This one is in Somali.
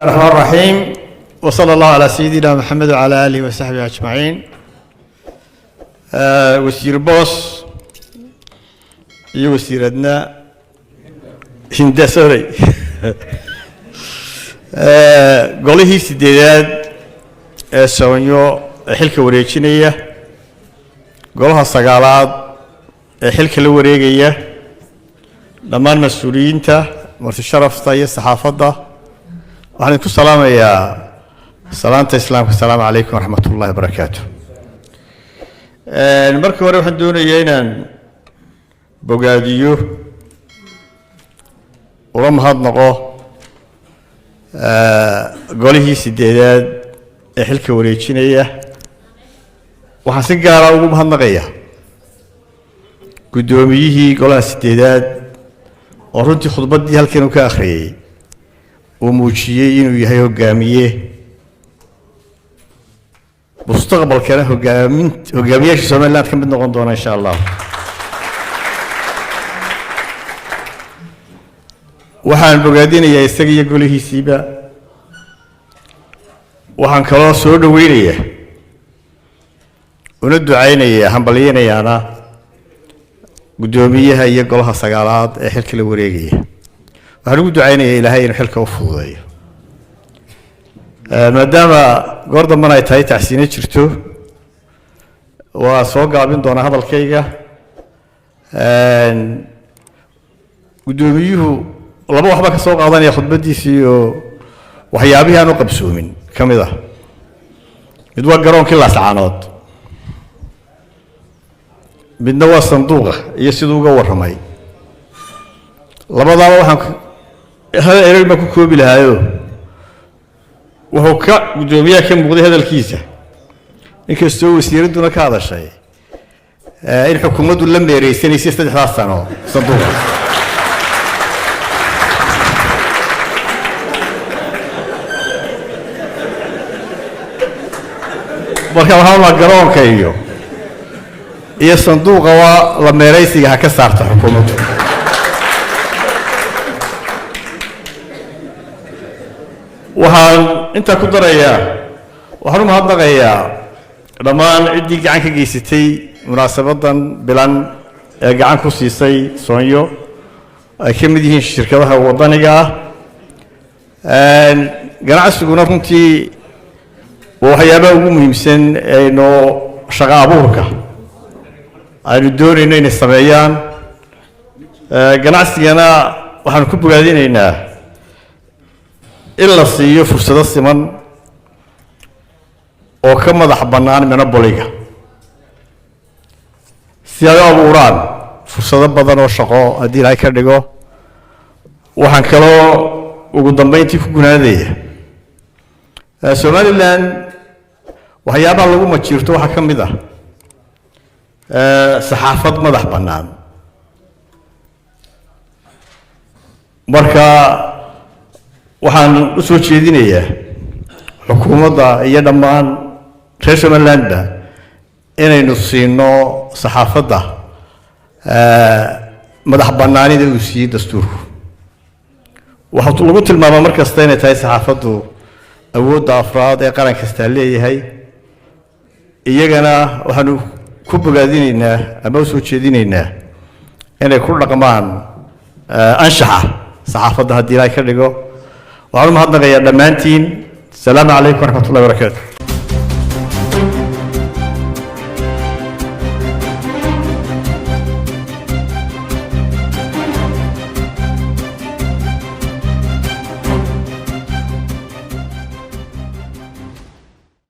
الرحمن الرحيم، وصلى الله على سيدنا محمد وعلى آله وصحبه أجمعين. Wasiir Boos iyo wasiiradna Hinda, sorry, golihii sideedaad ee Sonyo ee xilka wareejinaya, golaha sagaalaad ee xilka la wareegaya, dhammaan mas-uuliyiinta, marti sharafta iyo saxaafadda, waxaan idinku salaamayaa salaanta Islaamka: asalaamu calaykum waraxmat ullahi wabarakaatu. Markii hore waxaan doonayaa inaan bogaadiyo, ula mahadnaqo golihii sideedaad ee xilka wareejinaya. Waxaan si gaara ugu mahadnaqaya guddoomiyihii golaha sideedaad oo runtii khudbaddii halkan uu ka akhriyey uu muujiyey inuu yahay hogaamiye mustaqbalkana hogaamiyaasha Somaliland ka mid noqon doona, insha Allah. Waxaan bogaadinayaa isaga iyo golihiisiiba. Waxaan kaloo soo dhoweynayaa, una ducaynayaa, hambalyeynayaana guddoomiyaha iyo golaha sagaalaad ee xilka la wareegaya. Waxaan ugu ducaynayaa Ilaahay inuu xilka u fududeeyo. Maadaama goor dambana ay tahay, tacsiino jirto, waa soo gaabin doonaa hadalkayga. Guddoomiyuhu laba waxbaa ka soo qaadanaya khudbaddiisii oo waxyaabihii aan u qabsoomin ka mid ah. Mid waa garoonkii Laascaanood, midna waa sanduuqa iyo siduu uga warramay. Labadaaba waxaan hal erey baan ku koobi lahaayo. Wuxuu ka guddoomiyaha ka muuqday hadalkiisa, inkastoo wasiiradduna ka hadashay, in xukuumaddu la meereysanaysay saddexdaas sano sanduuqa. Marka waxaa la garoonka iyo sanduuqa waa la meeraysiga ha ka saarta xukuumaddu. Waxaan intaa ku darayaa, waxaan u mahadnaqayaa dhammaan ciddii gacan ka geysatay munaasabaddan bilan ee gacan ku siisay Soonyo, ay ka mid yihiin shirkadaha waddaniga ah. Ganacsiguna runtii waa waxyaabaha ugu muhiimsan aynu shaqo abuurka aynu doonayno inay sameeyaan. Ganacsigana waxaanu ku bogaadinaynaa in la siiyo fursado siman oo ka madax bannaan monopoliga, si ay u abuuraan fursado badan oo shaqo, haddii Ilaahay ka dhigo. Waxaan kaloo ugu dambeyntii ku gunaanaya, Somaliland waxyaabaha lagu majiirto waxaa ka mid ah saxaafad madax bannaan. Marka waxaan u soo jeedinayaa xukuumadda iyo dhammaan reer Somalilandba inaynu siino saxaafadda madax bannaanida uu siiyey dastuurku. Waxaa lagu tilmaamaa mar kasta inay tahay saxaafaddu awoodda afraad ee qaran kastaa leeyahay. Iyagana waxaanu ku bogaadinaynaa ama u soo jeedinaynaa inay ku dhaqmaan anshaxa saxaafadda, haddii Ilaahay ka dhigo. Waxaan u mahadnaqayaa dhammaantiin. Asalaamu calaykum waraxmat ullahi barakaatu.